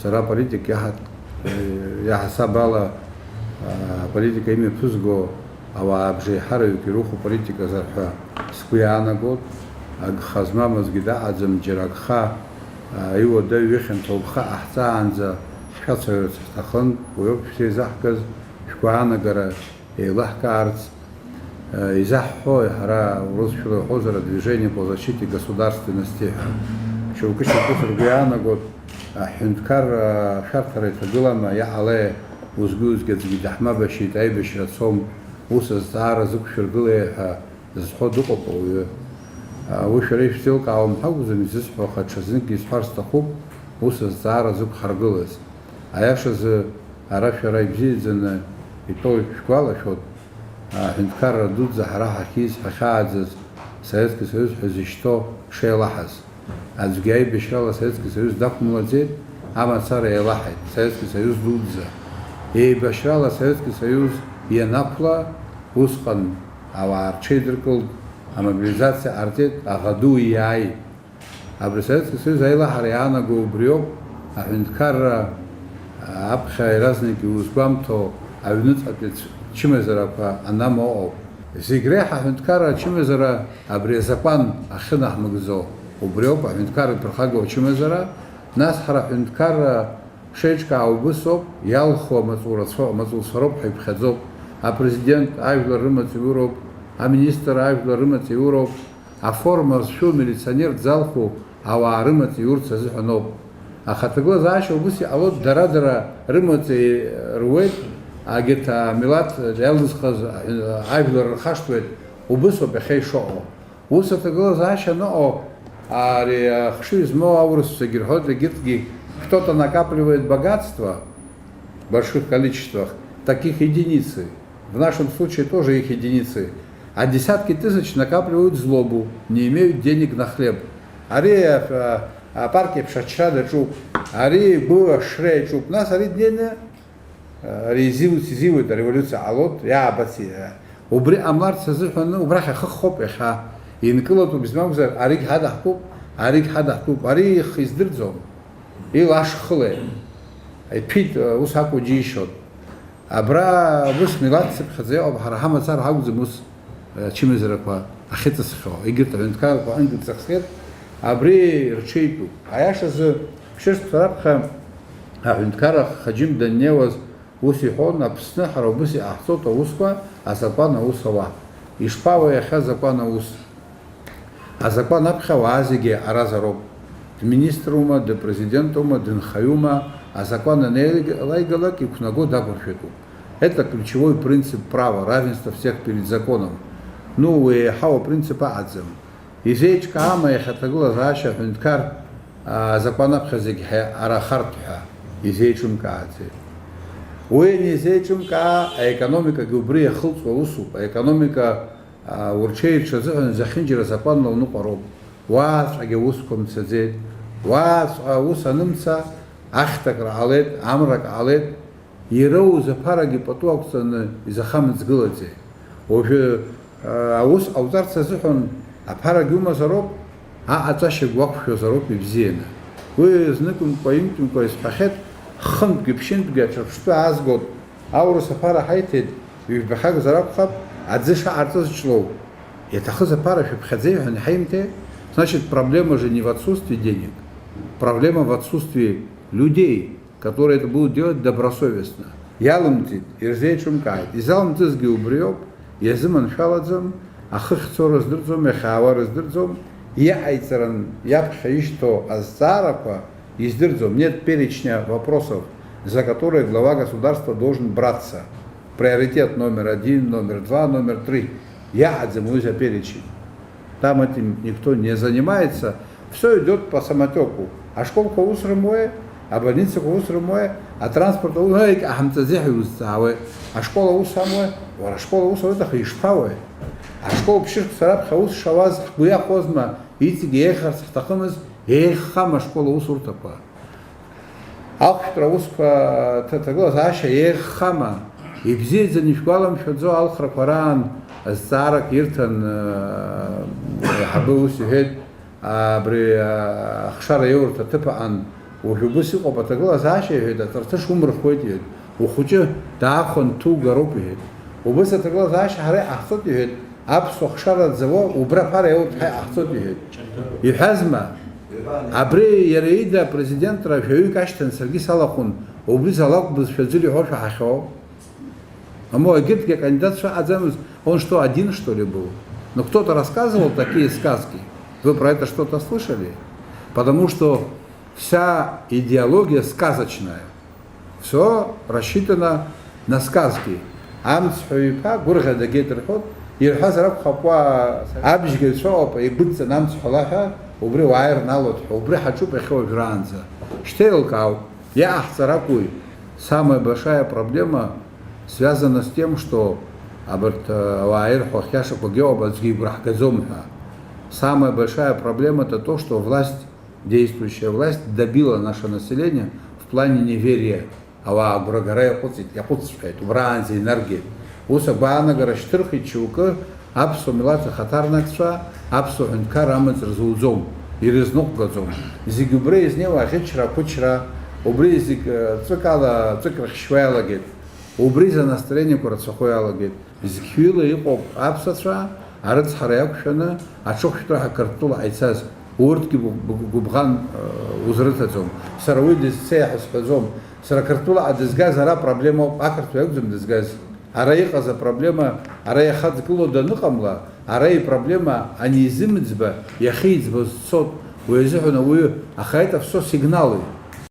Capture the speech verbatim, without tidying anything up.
Сара аполитик иаҳа-, иаҳасаб ала, а, аполитика имҩаԥызго ауаа бжеиҳараҩык ируху политиказар ҳәа сгәы иаанагоит. Агха змамызгьы даҟаӡам, џьара агха, а, иуадаҩу ихьанҭоу агха ҟаҳҵаанӡа ҳшәацаҩырц ҳҭахын, уи ауп шәзеизаҳгаз, шәгәаанагара еилаҳкаарц, э, изаҳҳәои, ҳара урысшәала иҳәозар, «Движение по защите государственности» ҳәа. Шьоукы-шьоукы сыргәы иаанагоит, аҳәынҭқарра ашәарҭара иҭагылама, иаҳалеи, узгьы-узгьы аӡәгьы даҳмабашьит, аибашьра цом, ус азҵаара зықәшәыргылеи ҳәа зҳәо дыҟоуп ауаҩы. А, уи шәара ишәзеилкаауам ҳәа акәӡам изысҳәо, аха ҽазныкгьы исҳәар сҭахуп, ус азҵаара зықәҳаргылаз. Аиашазы, ара шәара ибзиаӡаны итәоу шәгәалашәоит, аҳәынҭқарра дуӡӡа ҳара ҳахьиз, ҳахьааӡаз, Советский Союз ҳәа зышьҭоу шеилаҳаз. Аӡәгьы аибашьрала Советский Союз дақәымлаӡеит, амацара еилаҳаит Советский Союз дуӡӡа. Еибашьрала Советский Союз ианақәла, усҟан ауаа рҽеидыркылт, амобилизациа ҟарҵеит, аӷа ду иааит. Абри Советский Союз аилаҳара иаанаго убриоуп, аҳәынҭқарра аԥхьа иаразнак иузгәамҭо аҩныҵҟатәи чымазарақәа анамоу ауп. Зегь реиҳа аҳәынҭқарра ачымазара абри азакәан ахьынаҳмыгӡо убриоуп, аҳәынҭқарра иԥырхагоу ачымазара, нас ҳара аҳәынҭқарра шеиҿкаау убыс ауп, иалху амаҵура цәо-, амаҵуцәа роуп ҳәа иԥхьаӡоуп, апрезидент ажәлар рымаҵ иуроуп, аминистр ажәлар рымаҵ иуроуп, аформа зшәу милиционер дзалху ауаа рымаҵ иурц азыҳәаноуп. Аха аҭагылазаашьа убыс иҟалоит, дара-дара рымаҵ руеит, агьырҭ амилаҭ иалызхыз ажәлар рхашҭуеит, убысоуп иахьа ишыҟоу. Ус аҭагылазаашьа аныҟоу, ари ахшыҩ змоу аурысцәагьы рҳәоит, егьырҭгьы: кто-то накапливает богатство в больших количествах, таких единицы. В нашем случае тоже их единицы. А десятки тысяч накапливают злобу, не имеют денег на хлеб. Ари, а, а, апарк еиԥш ачра даҿуп, ари игәы ашра иаҿуп. Нас ари днеины, а, ари изиуц изиуеит, ареволиуциа ҟалоит, иаабаци, а, убри ҟамларц азыҳәаны убрахь ахы хоуп иахьа. Инкылатәуп, измамзар, аригь ҳадаҳтәуп, аригь ҳадаҳтәуп. Ари ихы издырӡом. Илашхылеи? Иԥит, ус акәу џьишьон. Абра ус милаҭ цыԥхьаӡа иҟоуп, ҳара ҳамацара ҳакәӡам ус, э, ачымазарақәа ахьыҵысхьоу. Егьырҭ аҳәынҭқаррақәа анкьыҵаххьеит, абри рҽеитәуп. Аиашазы, шәышықәса раԥхьа аҳәынҭқарра Хаџьым даннеиуаз, ус иҳәон, Аԥсны ҳара убыс иҟаҳҵоит аусқәа, азакәан аус ауа. Ишԥауеи иахьа азакәан аус? Азакәан аԥхьа ауаа зегьы аразароуп. Дминиструма, дпрезидентума, дынхаҩума, азакәан анеилаигалак иқәнаго дақәыршәатәуп. Это ключевой принцип права, равенство всех перед законом. Ну, уи еиҳау апринцип аҟаӡам. Изеиҿкаама иахьа аҭагылазаашьа аҳәынҭқар, а, азакәан аԥхьа зегь ҳа-, арахарҭ ҳәа? Изеиҿымкааӡеит. Уи анизеиҿымкаа, аекономикагьы убри иахылҵуа усуп. Аекономика, а, урҽеирҽазыҳәан зехьынџьара азакәанла уныҟәароуп. Уаҵәҟьагьы аусқәа мцаӡеит. Уаҵәҟьа аус анымца, ахьҭак ҟалеит, амра ҟалеит. Ироуз аԥарагьы пату ақәҵаны изахамыҵгылаӡеи? Уажәы, а, аус ҟауҵарц азыҳәан аԥарагьы умазароуп, аҟаҵашьагь уақәшәозароуп ибзианы. Уи зныкымкәа-ҩынтәымкәа исҳәахьеит, хынтәгьы-ԥшьынтәгьы аҿырԥштәы аазгоит, аурыс аԥара ҳаиҭеит, ҩбахьакзар акәхап, аӡы шаҟарҵаз ҿлоу. Иаҭахыз аԥара шәыԥхьаӡеи ҳәа анҳаимҭеи, значит, проблема же не в отсутствии денег, проблема в отсутствии людей, которые это будут делать добросовестно. Иалымҵит, ирзеиҿымкааит. Изалымҵызгьы убриоуп, иазыманшәалаӡом, ахы ахьцо рыздырӡом, иахьаауа рыздырӡом, иҟаиҵаран иаԥхьа ишьҭоу азҵаарақәа издырӡом, нет перечня вопросов, за которые глава государства должен браться. Приоритет номер один, номер два, номер три. Иаҳаӡам уи заперечень. Там этим никто не занимается. Всё идёт по самотёку. Ашколқәа аус рымуеи, абольницақәа аус рымуеи, атранспорт аус, егь ҟаҳамҵаӡеи ҳәа иузҵаауеи. Ашкол аус амуеи, уара ашкол аус ауеит, аха ишԥауеи? Ашкол ԥшьышықәса раԥхьа аус шауаз ҳгәы иахәозма, иҵегь еиӷьхарц ҳҭахымыз, еиӷьхама ашкол аусурҭақәа? Ахәшәтәра аусқәа ҭ-, ҭагылазаашьа еиӷьхама? Ибзиаӡаны ишәгәаламшәаӡо, алхрақәа раан зҵаарак ирҭан, э, аиҳабы ус иҳәеит, абри, э, ахшара аиурҭа аҭыԥ аҟан Уажә убыс иҟоуп аҭагылазаашьа, иҳәеит, аҵарҭыш умырхуеит, иҳәеит, ухәыҷы даахәаны дҭугароуп, иҳәеит. Убыс аҭагылазаашьа ҳара иҟаҳҵоит, иҳәеит, аԥсуа хшара ӡауа убра аԥара иоуп ҳәа иҟаҳҵоит, иҳәеит. Иҳәазма? Абри иара ида апрезидентра жәаҩык ашьҭан саргьы салахәын, убри залакә бызшәа аӡәыр иҳәошәа ҳахьоу. Аму, егьырҭгьы акандидатцәа аӡамыз, он что, один, что ли, был? Ну, кто-то рассказывал такие сказки. Вы про это что-то слышали? Потому что вся идеология сказочная. Все рассчитано на сказки. Амцҳәаҩ иԥа гәырӷьа дагеит рҳәоит, ирҳәазар акәхап, уа абжьгацәа ыҟоуп, еигәыдҵан амцҳәала ҳәа, убри уааир налоит ҳәа, убри ҳаҿуп иахьа уажәраанӡа. Шьҭа еилкаауп, иаҟаҳҵар акәуи? Самая большая проблема связана с тем, что абарҭ, э, ауаа ирҳәо ахьиашақәагьы ыҟоуп, аӡәгьы игәра ҳгаӡом ҳәа. Самая большая проблема — это то, что власть, действующая власть добила наше население в плане неверия. Ауаа агәрагара иаҟәыҵит, иаҟәыҵҵәҟьеит, убраанӡа инаргеит. Ус агәаанагара шьҭырхит шьоукы, аԥсуа милаҭ ахаҭарнакцәа аԥсуа ҳәынҭқар амаҵ рзуӡом, ирызныҟәгаӡом. Зегь убра изнеиуа аӷьычра, ақәычра, убри зегь, э, ҵәык ала ҵәык рыхьшьуа иалагеит. Убри за настроениақәа рацәахо иалагеит. Зқьҩыла иҟоуп аԥсацәа, арыцҳара иақәшәаны аҽыхәшәтәра ҳақырҭтәыла ҳаицаз. Урҭгьы гәыб-, гәыб-, гәыбӷан, э, узрыҭаӡом. Сара уи дызцеи ҳәа сҳәаӡом. Сара Қырҭтәылаҟа дызгаз ара проблемоуп, ақырҭуа иакәӡам дызгаз. Ара иҟаз апроблема, ара иахадгыло даныҟамла, ара ипроблема ани изымӡба, иахьиӡбоз дцот, уи азыҳәан ауаҩы, аха это всё сигналы.